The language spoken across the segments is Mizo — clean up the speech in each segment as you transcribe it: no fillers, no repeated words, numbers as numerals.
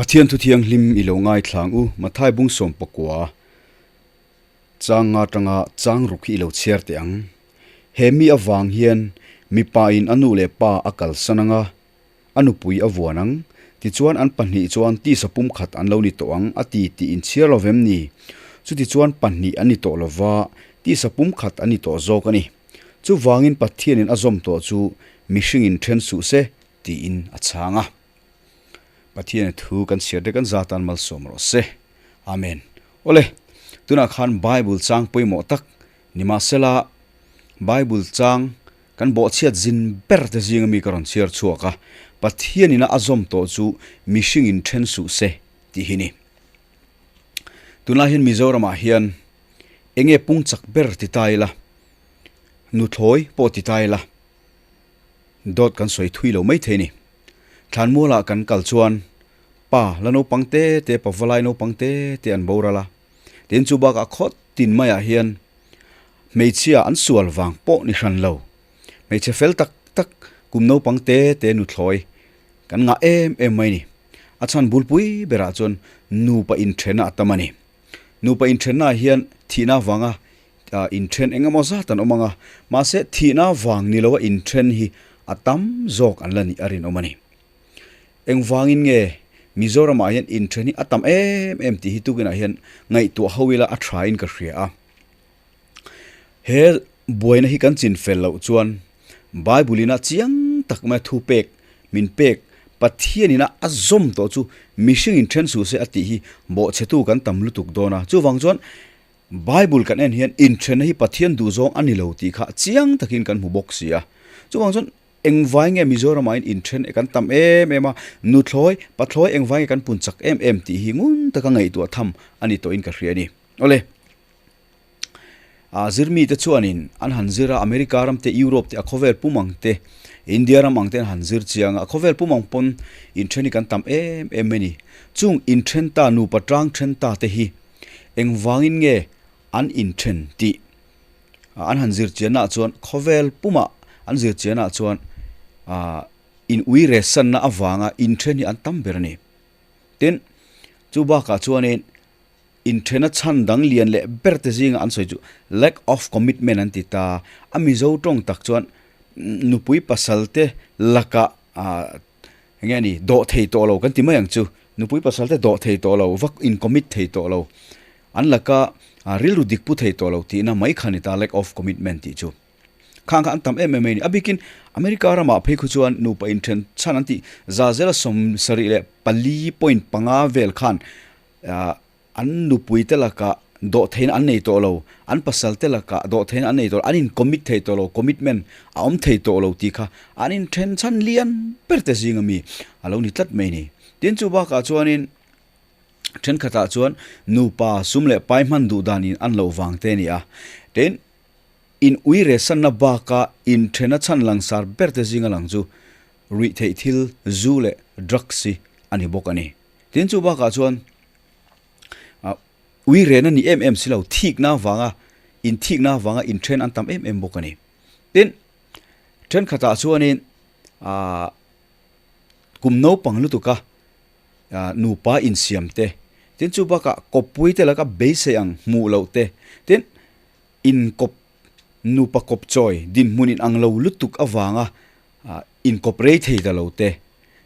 Pathian thu thianghlim i lo ngaithlang u, Mathai bung sawm pakua chang nga tanga chang ruk hi i lo chhiar teh ang. He mi avang hian mipa in a nu leh pa a kalsan ang a, a nupui a vuan ang, tichuan an pahnih chuan tisa pumkhat an lo ni tawh ang a ti tih in chhiar lo vem ni? Chutichuan pahnih an ni tawh lova, tisa pumkhat an ni tawh zawk a ni. Chuvangin Pathianin a zawm tawh chu mihringin then suh se tiin a chhang a. Pathian thu kan chhiar te kan zatan malsawm rawh se. Amen. Awle, tunah khan Bible chang pawimawh tak nimahsela Bible chang kan bawhchhiat zin ber te zinga mi ka rawn chhiar chhuak a, Pathianin a zawm tawh chu mihringin then suh se tih hi ni. Tunlai hian Mizoramah hian enge pung chak ber ti ta ila, nuthlawi pawh ti ta ila, dawt kan sawi thui lo mai thei ni. Thlanmualah kan kal chuan pa la naupang te te, pavalai naupang te te an boral a, tin chu bakah khawt tin maiah hian hmeichhia an sual vang pawh ni hran lo. Hmeichhe fel tak tak kum naupang te te nuthlawi kan ngah em em mai ni. A chhan bulpui berah chuan nupa inthenna a tam a ni. Nupa inthennaah hian thihna vanga inthen eng emaw zat an awm ang a, mahse thihna vang ni loa inthen hi a tam zawk an la nih a rinawm a ni. Engvangin nge Mizoramah hian inthen hi a tam em em tih hi tukinah hian ngaihtuah ho ila a thain ka hria a. He buaina hi kan chin fel loh chuan Bible ina chiang tak mai thupek min pek Pathian ina a zawm tawh chu mihring in then suh se a tih hi bawhchhetu kan tam lutuk dawn a. Chuvang chuan Bible kan en hian inthenna hi Pathian duhzawng a ni lo tih kha chiang takin kan hmu bawk si a. Chuvang chuan Engvai nge Mizoramah in inthen e kan tam em em a, nuthlawi, pathlawi engvai nge kan pun chak em em tih hi ngun taka ngaihtuah tham a ni tawhin ka hria a ni. Awle, ah zirmi te chuanin an han zir a, America ram te, Europe te, a khawvel pum ang te, India ram ang te an han zir chiang a, a khawvel pum ang pawn inthen hi kan tam em em mai a ni. Chung inthen ta, nupa tang then ta te hi engvangin nge an inthen tih An han zir chiannaah chuan khawvel pumah an zir chiannaah chuan ah in ui re sanna avanga inthen hi an tam ber a ni. Tin, chu bakah chuanin inthena chhan dang lian leh ber te zinga an sawi chu lack of commitment an ti ta. A Mizo tawng tak chuan nupui pasal te lakah ah eng nge ni dawh thei tawh lo kan ti mai ang chu. Nupui pasal te dawh thei tawh lo, vak in commit thei tawh lo. An laka rilru dik pu thei tawh lo tihna mai kha ni ta, lack of commitment tih chu. Khang kha an tam em em mai a ni. A bikin America ramah phei khu chuan nupa inthen chhan an tih za zela 74.5 vel khan an nupui te lakah dawh theihna an nei tawh lo, an pasal te lakah dawh theihna an nei tawh lo, an in commit thei tawh lo, commitment a awm thei tawh lo tih kha an inthen chhan lian ber te zinga mi a lo ni tlat mai a ni. Tin chu bakah chuanin Thenkhatah chuan nupa sum leh pai hman duh dan in an loh vang te a ni a. Tin, in ui resanna baka inthena chhan langsar ber te zinga lang chu ruih theih thil zu leh drugs hi a ni bawk a ni. Tin, chu bakah chuan ui rena ni em em si lo, thikna vanga inthikna vanga inthen an tam em em bawk a ni. Tin, thenkhatah chuanin kum naupang lutuka nupa insiam te, tin chu bakah kawppui te laka beisei ang hmuh loh te, tin inkawp nupa kawp chawi dinhmun in ang lo lutuk avanga inkawp rei thei ta lo te,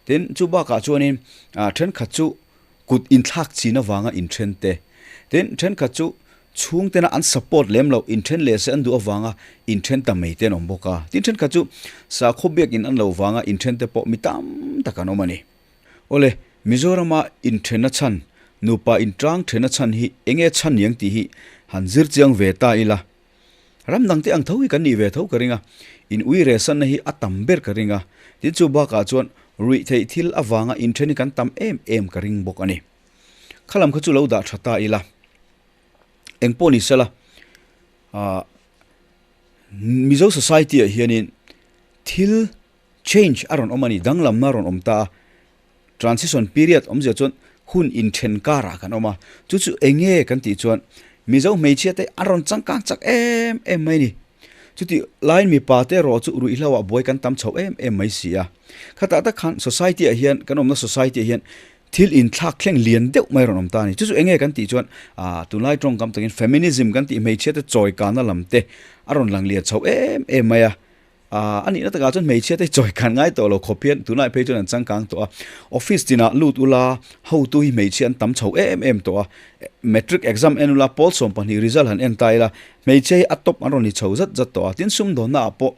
tin chu bakah chuanin thenkhat chu kut inthlak chin avanga inthen te, tin thenkhat chu chhungtena an support lem loh inthen leh se an duh avanga inthen ta mai te an awm bawk a, tin thenkhat chu sakhaw biakin an lo vanga inthen te pawh mi tam tak an awm a ni. Awle, Mizorama inthenna chhan, nupa intrang thenna chhan hi enge chhan niang tih hi han zir chiang ve ta ila. Ram dangte ang tho hi kan nih ve tho ka ring a, in ui resanna hi a tam ber ka ring a, tin chu bakah chuan ruih theih thil avanga inthen hi kan tam em em ka ring bawk a ni. Khalam kha chu lo dah tha ta ila. Engpawh ni sela, ah Mizo society ah hianin thil Change a rawn awm a ni, danglamna a rawn awm ta a, transition period awmzia chuan hun inthen karah kan awm a, chu chu eng nge kan tih chuan Mizo hmeichhia te an rawn changkang chak em em mai a ni. Chutih laiin mipa te erawh chu ruihhlo ah buai kan tam chho em em mai si a. Khatah tak khan society ah hian kan awmna society ah hian Thil inthlak thleng lian deuh mai a rawn awm ta a ni. Chu chu eng nge kan tih chuan ah tunlai tawngkam takin feminism kan tih hmeichhia te chawi kanna lam te a rawn lang lian chho em em mai a. Ah a nihna takah chuan hmeichhia te chawi kan ngai tawh lo khawp hian tunlai phei chuan an changkang tawh a. Office tinah lut ula hotu hi hmeichhia an tam chho em em tawh a. Matric exam en ula pawl 12 result han en ta ila hmeichhia hi a top an rawn ni chho zat zat tawh a. Tin sumdawnna ah pawh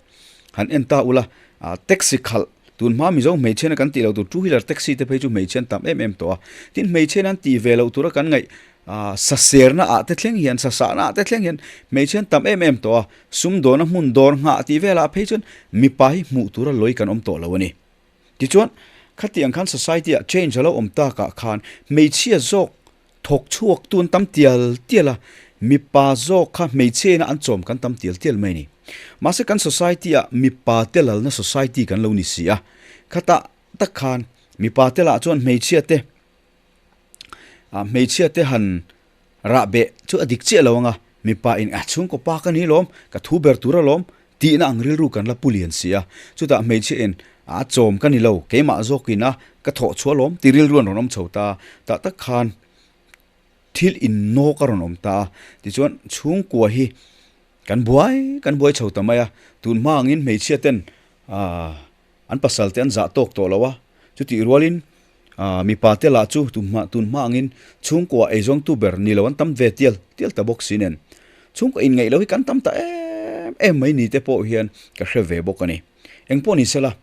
han en ta ula ah taxi khalh Tun hma Mizo hmeichhiana kan tih loh tur two wheeler taxi te phei chu hmeichhia an tam em em tawh a. Tin hmeichhiana an tih ve loh tura kan ngaih ah saserna ah te thleng hian sasahna ah te thleng hian hmeichhia an tam em em tawh a. Sumdawna hmun dawr nghah tih velah phei chuan mipa hi hmuh tura lawi kan awm tawh lo a ni. Tichuan khatiang khan society ah change a lo awm takah khan hmeichhia zawk Thawk chhuak tu an tam tial tial a, mipa zawk kha hmeichhe ina an chawm kan tam tial tial mai a ni. Mahse kan society ah mipa te lalna society kan lo ni si a, khatah tak khan mipa te lah chuan hmeichhia te ah hmeichhia te han rah beh chu a dik chiah lo ang a, mipa in ah chhungkaw pa ka ni lawm, ka thu ber tur alawm tihna ang rilru kan la pu lian si a, chutah hmeichhia in a chawm ka ni lo, keimah zawkin a ka thawh chhuah alawm ti rilru an rawn awm chho ta, tah tak khan thil innawk a rawn awm ta a, tichuan chhungkua hi kan buai kan buai chho ta mai a, tun hma angin hmeichhia ten aah an pasal te an zah tawk tawh lo a, chutih rualin aah mipa te lah chu tun hma tun hma angin chhungkua eizawngtu ber ni lo an tam ve tial tial ta bawk si nen chhungkua inngaih loh hi kan tam ta em em mai ni te pawh hian ka hre ve bawk a ni. Engpawh ni sela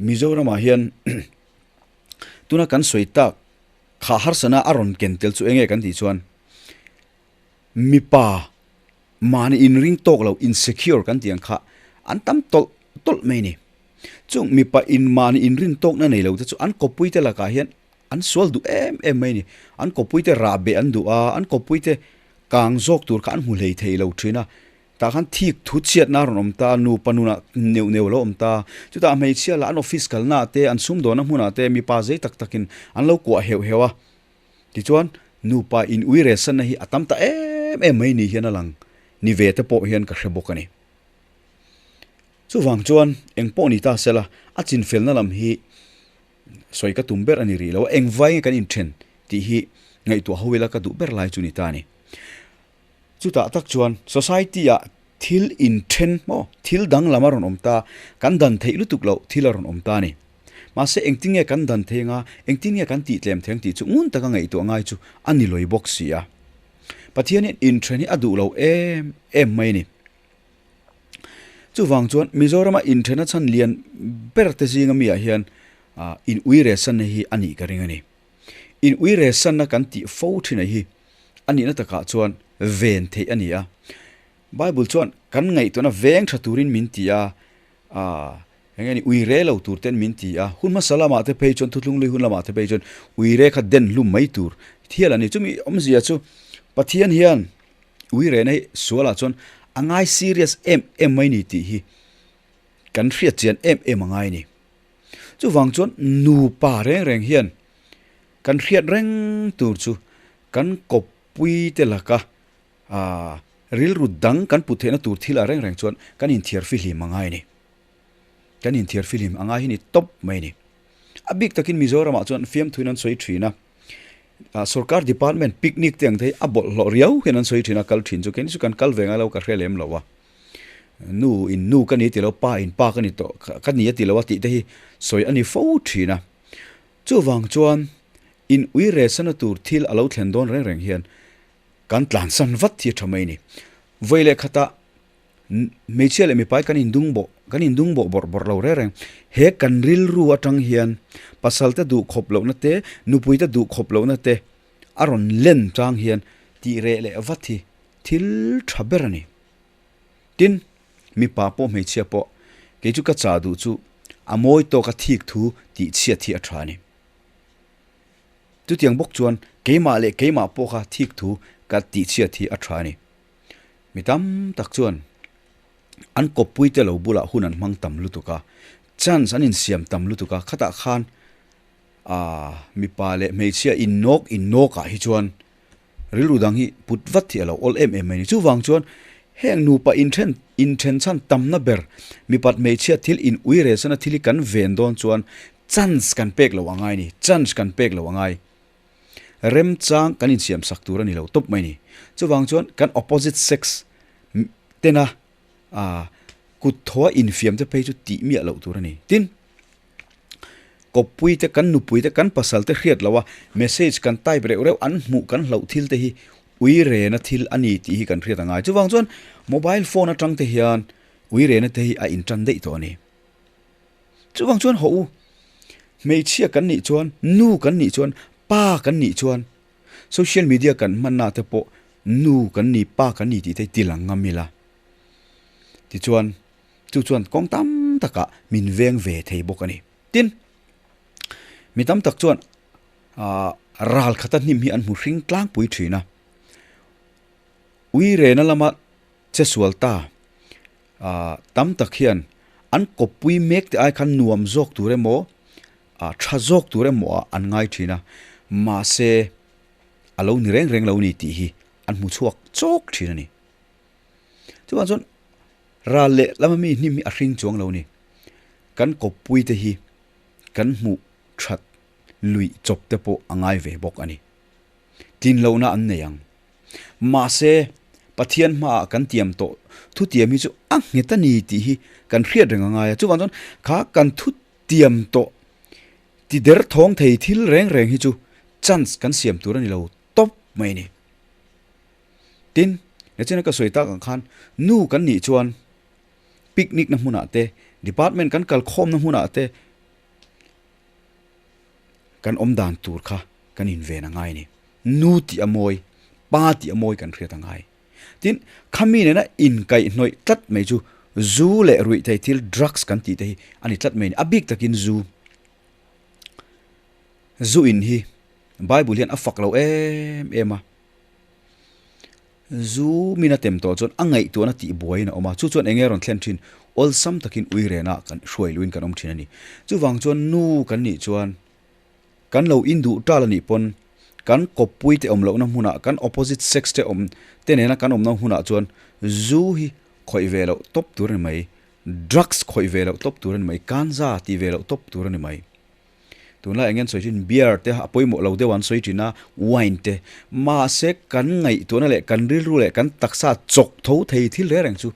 Mizoramah hian tuna kan sawi tak kha harsana a rawn ken tel chu enge kan tih chuan mipa mahni inring tawk lo insecure kan tih ang kha an tam tawlh tawlh mai a ni. Chung mipa in mahni inrin tawkna nei lo te chu an kawppui te lakah hian an sual duh em em mai a ni. An kawppui te rah beh an duh a, an kawppui te kang zawk tur kha an hmu hlei thei lo thin a. Tah khan thik thu chhiatna a rawn awm ta, nupa nunah neuh neuh a lo awm ta. Chutah hmeichhia lah an office kalnaah te, an sumdawnna hmunah te mipa zei tak takin an lo kuah heuh heuh a. Tichuan, nupa in ui resanna hi a tam ta em em mai ni hian a lang ni ve te pawh hian ka hre bawk a ni. Chuvang chuan eng pawh ni ta sela, a chinfelna lam hi sawi ka tum ber a ni rih lo a, eng vai nge kan inthen tih hi ngaihtuah ho ila ka duh ber lai chu ni ta a ni. Chutah tak chuan society ah thil inthen maw, thil danglam a rawn awm ta, kan dan theih lutuk loh thil a rawn awm ta a ni. Mahse engtin nge kan dan thei anga, engtin nge kan tih tlem thei ang tih chu ngun taka ngaihtuah ngai chu a ni lawi bawk si a. Pathian hian inthen hi a duh lo em em mai a ni. Chuvang chuan Mizorama inthena chhan lian ber te zinga mi ah hian in uiresanna hi a nih ka ring a ni. In uiresanna kan tih fo thin a hi a nihna takah chuan ven theih a ni a. Bible chuan kan ngaihtuahna veng tha turin min ti a, aah eng nge ni uire lo tur ten min ti a. Hun hmasa lamah te phei chuan thuthlung lui hun lamah te phei chuan uire kha den hlum mai tur thial a ni. Chumi awmzia chu Pathian hian uirena hi sualah chuan a ngai serious em em mai ni tih hi kan hriat chian em em a ngai a ni. Chuvang chuan nupa reng reng hian Kan hriat reng tur chu kan kawppui te laka aah rilru dang kan put theihna tur thil ah reng reng chuan kan inthiar fihlim a ngai a ni. Kan inthiar fihlim a ngai hi ni tawp mai a ni. A bik takin Mizoram ah chuan fiamthuin an sawi thin a, ah sorkar department picnic te ang te hi a bawlhhlawh riau hian an sawi thin a, kal thin chu keini chu kan kal ve ngai lo ka hre lem lo a. Nu in nu ka ni ti lo, pa in pa ka ni tawh ka ni a ti lo a tih te hi sawi a ni fo thin a. Chuvang chuan in ui resana tur thil a lo thlen dawn reng reng hian kan tlansan vat hi a tha mai a ni. Vawi leh khatah hmeichhia leh mipai kan indung bawh kan indung bawh bawrh bawrh lo reng reng. He kan rilru atang hian pasalte duh khawp lohna te, nupuite duh khawp lohna te a rawn len chang hian tih reh leh vat hi thil tha ber a ni. Tin, mipa pawh hmeichhia pawh kei chu ka chah duh chu a mawi tawk a thik thu tih chhiat hi a tha a ni. Chutiang bawk chuan keimah leh keimah pawh kha thik thu ka tih chhiat hi a tha a ni. Mi tam tak chuan an kawppui te lo bulah hun an hmang tam lutuk a, chance an insiam tam lutuk a, khatah khan aah mipa leh hmeichhia innawk innawk ah hi chuan Rilru dang hi put vat hi a lo awl em em mai a ni. Chuvang chuan heng nupa inthen inthen chhan tamna ber mipat hmeichhia thil in ui resana thil hi kan ven dawn chuan chance kan pek lo a ngai a ni, chance kan pek lo a ngai. Remchang kan insiam sak tur a ni lo tawp mai a ni. Chuvang chuan kan opposite sex tena ah kut thaw a infiam te phei chu tih miah loh tur a ni. Tin, kawppui te, kan nupui te, kan pasal te hriat loh a message kan type reuh reuh an hmuh kan hlauh thil te hi ui rena thil a ni tih hi kan hriat a ngai. Chuvang chuan mobile phone atang te hian ui rena te hi a intan daih tawh a ni. Chuvang chuan hawh u, hmeichhia kan nih chuan, nu kan nih chuan, pa kan nih chuan social media kan hmanna te pawh nu kan ni, pa kan ni tih te hi ti lang ngam ila. Tichuan chu chuan kawng tam takah min veng ve thei bawk a ni. Tin, mi tam tak chuan ah ral khata hnim hi an hmu hring tlangpui thin a. Ui rena lama che sual ta ah tam tak hian an kawppui mek te ai khan nuam zawk tur emaw ah tha zawk tur emaw ah an ngai thin a. Mahse a lo ni reng reng lo ni tih hi an hmu chhuak chawk thin a ni. Chuvang chuan ral leh lama mi hnim hi a hring chuang lo ni. Kan kawppui te hi kan hmuh that luih chawp te pawh a ngai ve bawk a ni. Tlin lohna an nei ang. Mahse, Pathian hmaah kan tiam tawh thutiam hi chu a nghet a ni tih hi kan hriat reng a ngai a. Chuvang chuan kha kan thutiam tawh ti derthawng thei thil reng reng hi chu chance kan siam tur a ni lo tawp mai a ni. Tin, nachina ka sawi tak ang khan nu kan nih chuan picnic na hmunah te, department kan kal khawmna hmunah te kan awm dan tur kha kan inven a ngai a ni. Nu tih a mawi, pa tih a mawi kan hriat a ngai. Tin, khami nena inkaihhnawih tlat mai chu zu leh ruihtheih thil drugs kan tih te hi a ni tlat mai a ni. A bik takin zu, zu in hi Bible hian a fak lo em em a. Zu min a tem tawh chuan a ngaihtuahna tih buaiin a awm a, chu chuan eng nge rawn thlen thin? Awlsam takin ui rena kan hruai luhin kan awm thin a ni. Chuvang chuan nu kan nih chuan kan lo induh tal a nih pawn kan kawppui te awm lohna hmunah, kan opposite sex te awm te nena kan awmna hunah chuan zu hi khawih ve loh tawp tur a ni mai, drugs khawih ve loh tawp tur a ni mai, kanza tih ve loh tawp tur a ni mai. Tunlai eng nge an sawi thin? Beer te a pawimawh lo deuh an sawi thin a, wine te. Mahse kan ngaihtuahna leh kan rilru leh kan taksa chawk tho thei thil reng reng chu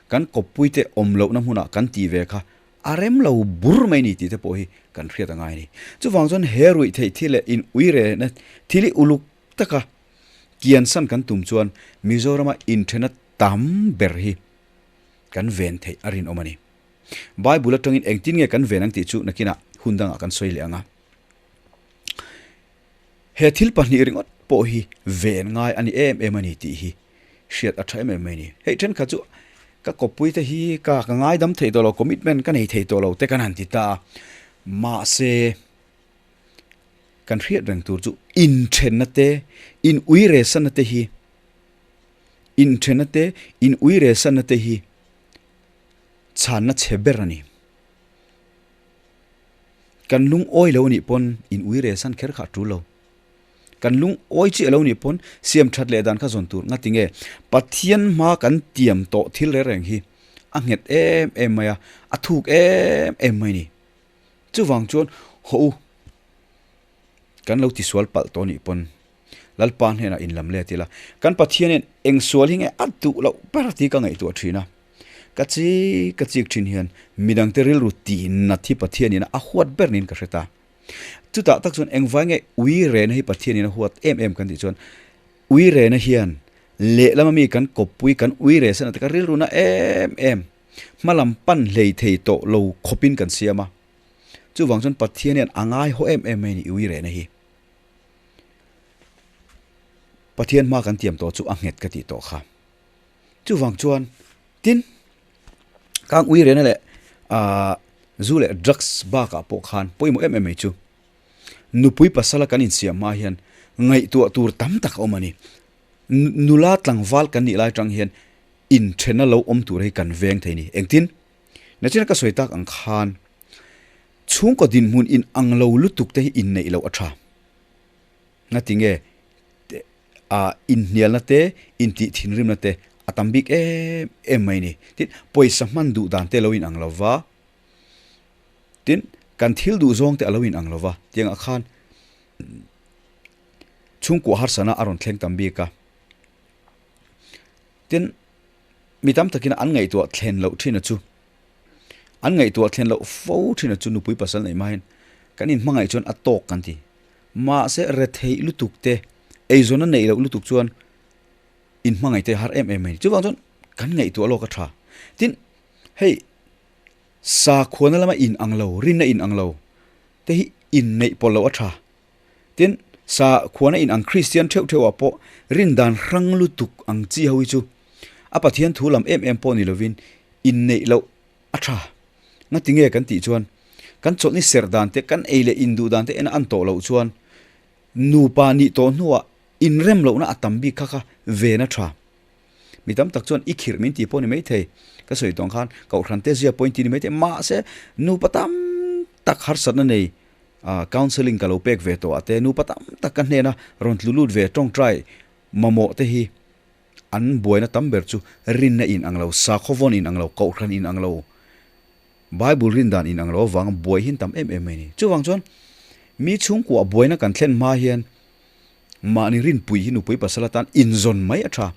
kan kawppui te awm lohna hmunah kan tih ve kha a rem lo bur mai ni tih te pawh hi kan hriat a ngai a ni. Chuvang chuan he ruih theih thil leh in ui rehna thil hi uluk taka kiansan kan tum chuan Mizorama inthena tam ber hi kan ven theih a rinawm a ni. Bible atangin engtin nge kan ven ang tih chu nakinah hun dangah kan sawi leh ang a. He thil pahnih ringawt pawh hi ven ngai a ni em em a ni tih hi hriat a tha em em mai a ni. Hei thenkhat chu ka kawppui te hi ka ka ngaidam thei tawh lo, commitment ka nei thei tawh lo te kan han ti ta a. Mahse, kan hriat reng tur chu inthenna te, in uiresanna te hi, inthenna te, in uiresanna te hi chhanna chhe ber a ni. Kan lungawi lo nih pawn in ui reh san kher kha a tul lo. Kan lungawi chiah lo nih pawn siam that leh dan kha zawn tur nga tinge Pathian hma kan tiam tawh thil reng reng hi a nghet em em mai a, a thuk em em mai a ni. Chuvang chuan haw u kan lo tisual palh tawh nih pawn Lalpa hnenah inlam let ila, kan Pathian hian eng sual hi nge a duh loh ber tih ka ngaihtuah thin a. Ka chik ka chik thin hian midangte rilru tihnat hi Pathianin a huat ber niin ka hre ta. Chutah tak chuan engvai nge ui rehna hi Pathianin a huat em em kan tih chuan ui rehna hian lehlama mi kan kawppui kan ui reh san a ka rilru na em em hmalam pan hlei thei tawh lo khawpin kan siam a. Chuvang chuan Pathian hian a ngaihaw em em mai a ni ui rehna hi. Pathian hma kan tiam tawh chu a nghet ka tih tawh kha. Chuvang chuan tin kang ui rena leh ah zu leh drugs bakah pawh khan pawimawh em em mai chu nupui pasala kan insiam hma hian ngaihtuah tur tam tak a awm a ni. Nula tlangval kan nih lai tang hian inthena lo awm tur hi kan veng thei a ni. Engtin? Nachina ka sawi tak ang khan Chhungkaw dinhmun in ang lo lutuk te hi inneih loh a tha. Ngatinge ah inhnialna te, intih thinrimna te a tam bik em em mai a ni. Tin, pawisa hman duh dan te lo in ang lo va. Tin, Kan thil duh zawng te a lo in ang lo va, tiang ah khan chhungkua harsana a rawn thleng tam bik a. Tin, mi tam takin an ngaihtuah thlen loh thin a chu, an ngaihtuah thlen loh fo thin a chu nupui pasal neih hma hian kan inhmangaih chuan a tawk kan ti. Mahse retheih lutuk te, eizawn a neih loh lutuk chuan inhmangaih te har em em mai. Chuvang chuan kan ngaihtuah lawk a tha. Tin, hei sakhuana lama in ang lo, rinna in ang lo te hi inneih pawlh loh a tha. Tin, sakhuana in ang Kristian theuh theuh ah pawh rin dan hrang lutuk ang chi ho hi chu a Pathian thu lam em em pawh ni lovin inneih loh a tha. Ngati nge kan tih chuan kan chawlhni serh dan te, kan ei leh induh dan te en a an tawh loh chuan nupa nih tawh hnuah inrem lohna a tam bik kha kha ven a tha. Mi tam tak chuan i khirh min tih pawh ni maithei, ka sawi tawng khan Kohhran te zia pawh in ti ni maithei, mahse nupa tam tak harsatna nei counselling ka lo pek ve tawh ah te nupa tam tak ka hnena rawn tlu lut ve tawngtai mamawh te hi an buaina tam ber chu rinna in ang lo, sakhaw vawn in ang lo, Kohhran in ang lo, Bible rin dan in ang lo avanga buai hi an tam em em mai a ni. Chuvang chuan mi chhungkuah buaina kan thlen hma hian Mahni rinpui hi nupui pasal atan inzawn mai a tha.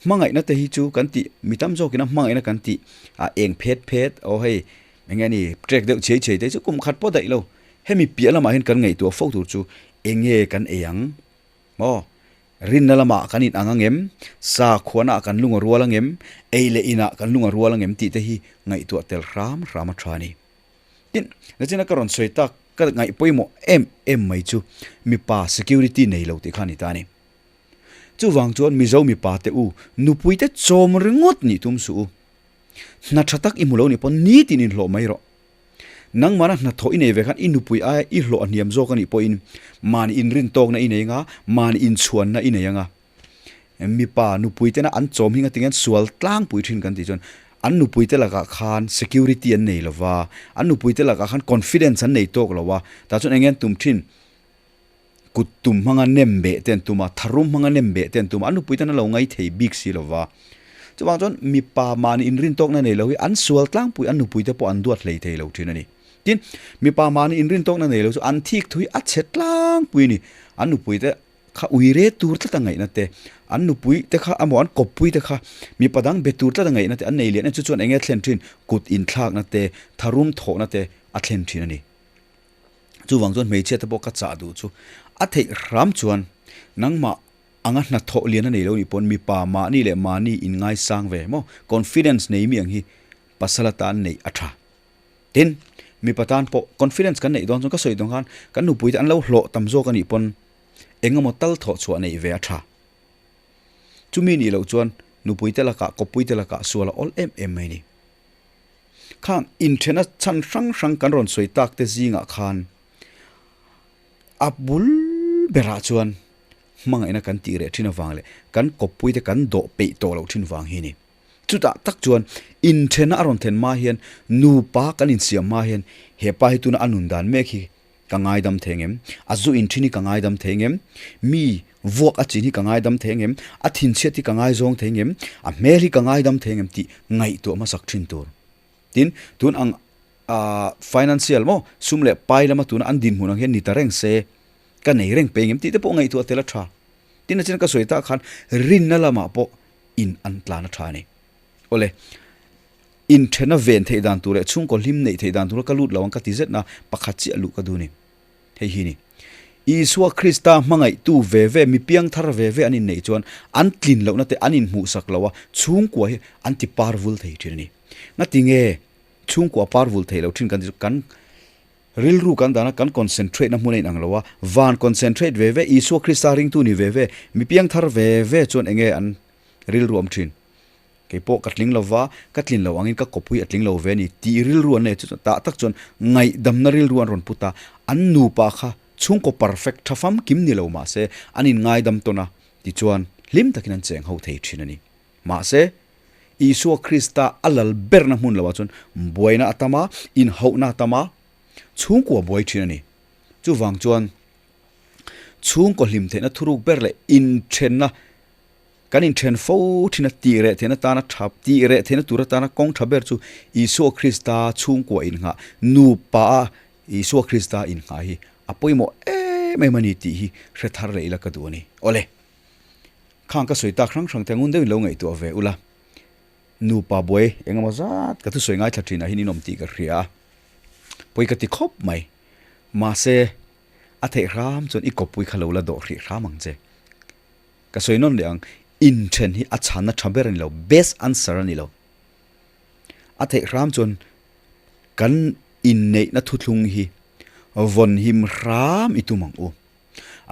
Hmangaihna te hi chu kan tih, mi tam zawkin a hmangaihna kan tih a eng phet phet, aw hei eng nge ni trek deuh chhei chhei te chu kum khat pawh daih lo. Hemi piah lamah hian kan ngaihtuah fo tur chu eng nge kan ei ang maw? Rinna lamah kan in ang ang em? Sakhuana ah kan lung a rual ang em? Ei leh inah kan lung a rual ang em tih te hi ngaihtuah tel hram hram a tha a ni. Tin, nachina ka rawn sawi tak, ka ngaih pawimawh em em mai chu mipa security nei lo tih kha a ni ta a ni. Chuvang chuan Mizo mipa te u, nupui te chawm ringawt nih tum suh u. Hna tha tak i hmu lo nih pawh nitin inhlawh mai rawh. Nangmahna hnathawh i nei ve khan i nupui aia i hlawh a hniam zawk a nih pawhin mahni inrintawkna i nei anga, mahni inchhuanna i nei anga. Mipa nupui tena an chawm hi ngatinge an sual tlangpui thin kan tih chuan an nupui te lakah khan security an nei lo va, an nupui te lakah khan confidence an nei tawk lo a, tah chuan enge an tum thin? Kut tum hmanga nem beh te an tum a, tharum hmanga nem beh te an tum a, an nupui ten an lo ngai thei bik si lo va. Chuvang chuan mipa mahni inrin tawkna nei lo hi an sual tlangpui, an nupui te pawh an duat hlei thei lo thin a ni. Tin, mipa mahni inrin tawkna nei lo chu an thik thui a chhe tlangpui a ni. An nupui te Kha uire tur tlata ngaihna te, an nupui te kha emaw an kawppui te kha mipa dang be tur tlata ngaihna te an nei lian em chu chuan enge a thlen thin? Kut inthlakna te, tharum thawhna te a thlen thin a ni. Chuvang chuan hmeichhia te pawh ka chah duh chu a theih hram chuan nangmah anga hnathawh lian a nei lo nih pawn mipa mahni leh mahni inngaisang ve maw confidence nei mi ang hi pasal atan neih a tha. Tin, mipa tan pawh confidence kan neih dawn chuan ka sawi dawn khan kan nupui te an lo hlawh tam zawk a nih pawn eng emaw tal thawh chhuah neih ve a tha. Chumi nih loh chuan nupui te lakah kawppui te lakah sual a awl em em mai a ni. Khang inthena chhan hrang hrang kan rawn sawi tak te zingah khan a bul berah chuan hmangaihna kan tih reh thin avang leh kan kawppui te kan dawh peih tawh loh thin vang hi a ni. Chutah tak chuan inthena a rawn then hma hian nupa kan insiam hma hian he pa hi tuna a nun dan mek hi ka ngaidam thei ngem? A zu inthin hi ka ngaidam thei ngem? Mi vuak a chin hi ka ngaidam thei ngem? A thinchhiat hi ka ngaizawng thei ngem? A hmel hi ka ngaidam thei ngem? tih ngaihtuah hmasak thin tur. Tin, tun ang financial maw sum leh pai lama tuna an dinhmun ang hian ni ta reng se ka nei reng pei ngem tih te pawh ngaihtuah tel a tha. Tin, a chin ka sawi tak khan rinna lamah pawh in an tlan a tha a ni. Awle, inthena ven theih dan tur leh chhungkaw hlim neih theih dan tura ka lut lo ang ka ti zet na pakhat chiah luh ka duh a ni. Hei hi ni. Isua Krista hmangaihtu ve ve, mi piangthar ve ve an inneih chuan an tlin lohna te an inhmuhsak lo a, chhungkua hi an ti par vul thei thin a ni. Ngati nge chhungkua par vul thei lo thin kan ti chu kan Rilru kan dana kan concentrate na hmun a inang lo a, van concentrate ve ve, Isua Krista ringtu ni ve ve, mi piangthar ve ve chuan enge an rilru awm thin? Kei pawh ka tling lo va, ka tlin lo angin ka kawpui a tling lo ve a ni tih rilru an nei chu tah tak chuan ngaihdamna rilru an rawn put a, an nupa kha chhungkaw perfect tha famkim ni lo mahse an inngaidam tawn a, tichuan hlim takin an cheng ho thei thin a ni. Mahse, Isua Krista a lal berna hmun loah chuan buaina a tam a, inhauhna a tam a, chhungkua buai thin a ni. Chuvang chuan chhungkaw hlim theihna thuruk ber leh inthenna, kan inthen fo thin a tih reh theihna tana tha, tih reh theihna tur atana kawng tha ber chu Isua Krista chhungkua innghah, nupa a. Isua Krista innghah hi a pawimawh em em a ni tih hi hre thar leh ila ka duh a ni. Awle, khang ka sawi tak hrang hrang te ngun deuhin lo ngaihtuah ve ula, nupa buai eng emaw zat ka thusawi ngaithla thinah hian in awm tih ka hria a, pawi ka ti khawp mai. Mahse, a theih hram chuan i kawppui kha lo la dawh hrih hram ang che. Ka sawi nawn leh ang, inthen hi a chhanna tha ber a ni lo, best answer a ni lo. A theih hram chuan kan inneihna thuthlung hi vawn him hram i tum ang u.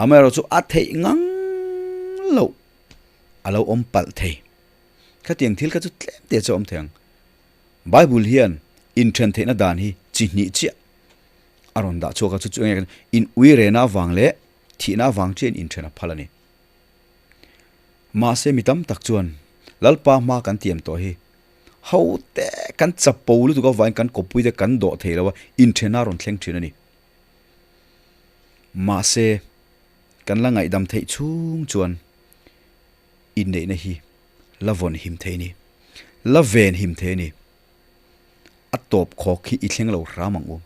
Amaherawhchu chu a theih ngang loh a lo awm palh thei. Khatiang thil kha chu tlem te chu a awm thei ang. Bible hian inthen theihna dan hi chi hnih chiah a rawn dah chhuak a, chu chu enge in ui rena avang leh thihna avang chiahin inthen a phal a ni. Mahse mi tam tak chuan Lalpa hma kan tiam tawh hi ho te kan chapo lutuk avangin kan kawppui te kan dawh thei lo a, inthen a rawn thleng thin a ni. Mahse kan la ngaihdam theih chhung chuan inneihna hi la vawn him thei a ni, la ven him thei a ni. A tawp khawk hi i thleng lo hram ang u,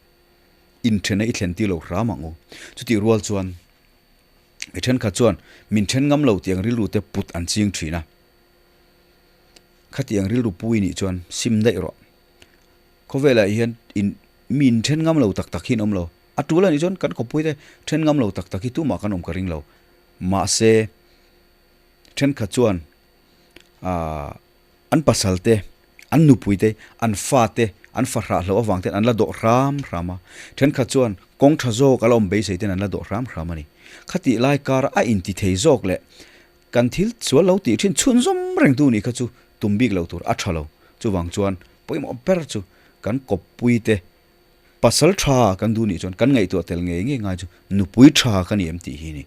inthenna i thlen tir lo hram ang u. Chutih rual chuan Mi thenkhat chuan min then ngam lo tih ang rilru te put an ching thin a. Khatiang rilru pui nih chuan sim daih rawh. Khawvelah hian in mi in then ngam lo tak tak hi an awm lo. A tul anih chuan kan khawpui te then ngam lo tak tak hi tumah kan awm ka ring lo. Mahse thenkhat chuan aah An pasal te, an nupui te, an fa te, an fa hrah hlauh avang ten an la dawh hram hram a. Thenkhat chuan kawng tha zawk a la awm beisei ten an la dawh hram hram a ni. Khatih lai kara a inti thei zawk leh kan thil sual lo tih thin chhunzawm reng tu nih kha chu tum bik lo tur a tha lo. Chuvang chuan pawimawh ber chu kan kawppui te Pasal tha kan duh nih chuan kan ngaihtuah tel ngei ngei ngai chu nupui tha ka ni em tih hi a ni.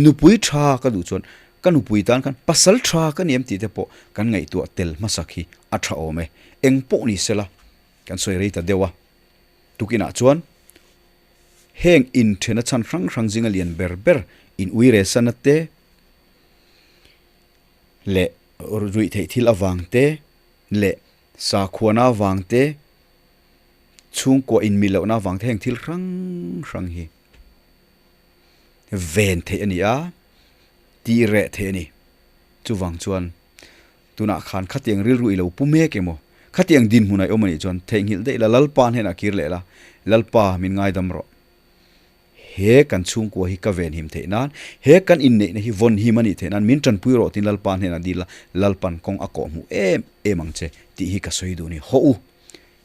Nupui tha ka duh chuan ka nupui tan khan pasal tha ka ni em tih te pawh kan ngaihtuah tel hmasak hi a tha awm e. Eng pawh ni sela kan sawi rei ta deuh a. Tukinah chuan heng inthena chhan hrang hrang zinga lian ber ber in uiresana te leh ruih theih thil avang te leh sakhuana avang te, Chhungkua inmil lohna avang te heng thil hrang hrang hi ven theih a ni a, tih reh theih a ni. Chuvang chuan tunah khan khatiang rilru i lo pu mek emaw, khatiang dinhmunah i awm a nih chuan theihnghilh daih la, Lalpa hnenah kir leh la, Lalpa min ngaidam rawh. He kan chhungkua hi ka venhim theih nan, he kan inneihna hi vawnhim a nih theih nan min tanpui rawh tiin Lalpa hnenah dil la, Lalpan kawng a kawhhmuh em em ang che tih hi ka sawi duh a ni. Hawh u,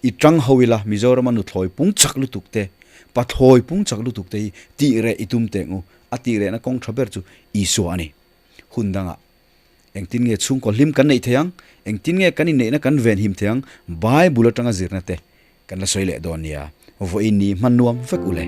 i tang ho ila Mizorama nuthlawi pung chak lutuk te, pathlawi pung chak lutuk te hi tih reh i tum teng u, a tih rehna kawng tha ber chu Isua a ni. Hun dangah engtin nge chhungkaw hlim kan neih theih ang, engtin nge kan inneihna kan venhim theih ang, Bible atanga zirna te Kan la sawi leh dawn nia, vawiin ni hman nuam vek u le.